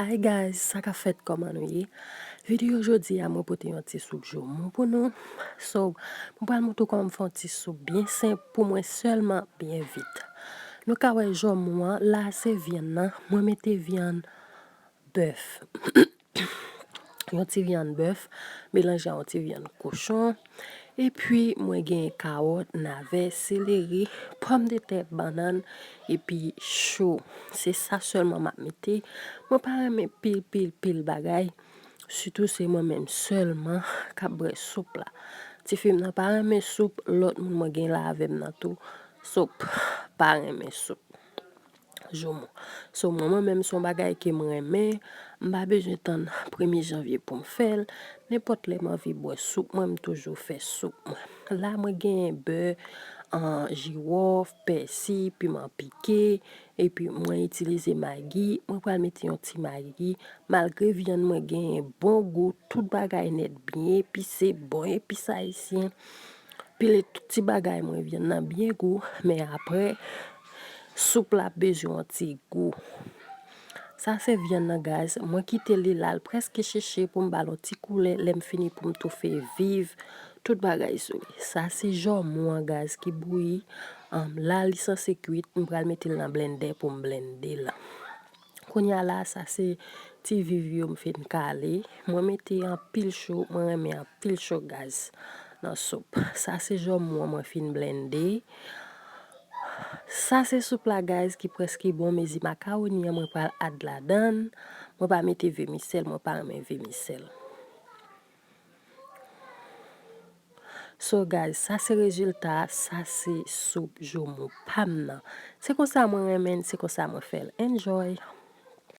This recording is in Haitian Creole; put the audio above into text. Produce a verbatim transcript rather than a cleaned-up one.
Hi guys, sa k ap fèt, kòman nou ye? Videyo jodi a, mwen pote yon ti soup joumou pou nou. So, mwen pral montre w kòman m fè yon ti soup byen senp pou mwen sèlman, byen vit. Nou ka wè joumou an, la se vyann nan, mwen mete vyann bèf. Yon ti vyann bèf, melanje a yon ti vyann kochon. Epi mwen gen kawòt, navè, seleri, pòmdetè, bannann, epi cho. Se sa sèlman m ap mete. Mwen pa renmen pil, pil, pil bagay. Sitou se mwen menm sèlman k ap bwè soup la. Tifi m nan pa renmen soup, lòt moun mwen gen la avè m nan tou. Soup, pa renmen soup. Joumou. So, mwen, mwen menm, se yon bagay ke m renmen. M pa bezwen tann premye janvye pou m fè l. Nenpòt lè m anvi bwè soup mwen, m toujou fè soup mwen. La, mwen gen bè, an, jiwòf, pèsi, piman pike, epi mwen itilize magi. Mwen pral mete yon ti magi. Malgre vyann mwen genyen bon gou, tout bagay nèt byen epise, bon epis ayisyen. Pile tout ti bagay mwen, vyann nan byen gou, men apre, soup la ap bezwen yon ti gou. Sa se vyann nan, guys. Mwen kite li la, l prèske cheche pou m ba l yon ti koulè. Lè m fini pou m toufe viv, tout bagay sou li. Sa se joumou an, guys, ki bouyi. Anm, la, li sanse kwit. M pral mete l nan blendè pou m blende l. Kounye a la, sa se ti viv yo m fin kale. Mwen mete anpil cho, mwen renmen anpil cho, guys, nan soup. Sa se joumou an mwen fin blende. Sa se soup la, guys, ki prèske bon. Mezi makawoni an mwen pral add ladan l. Mwen pa mete vèmisèl, mwen pa renmen vèmisèl. So, guys, sa se rezilta, sa se soup joumou pa m nan. Se konsa mwen renmen l, se konsa mwen fè l. Enjoy!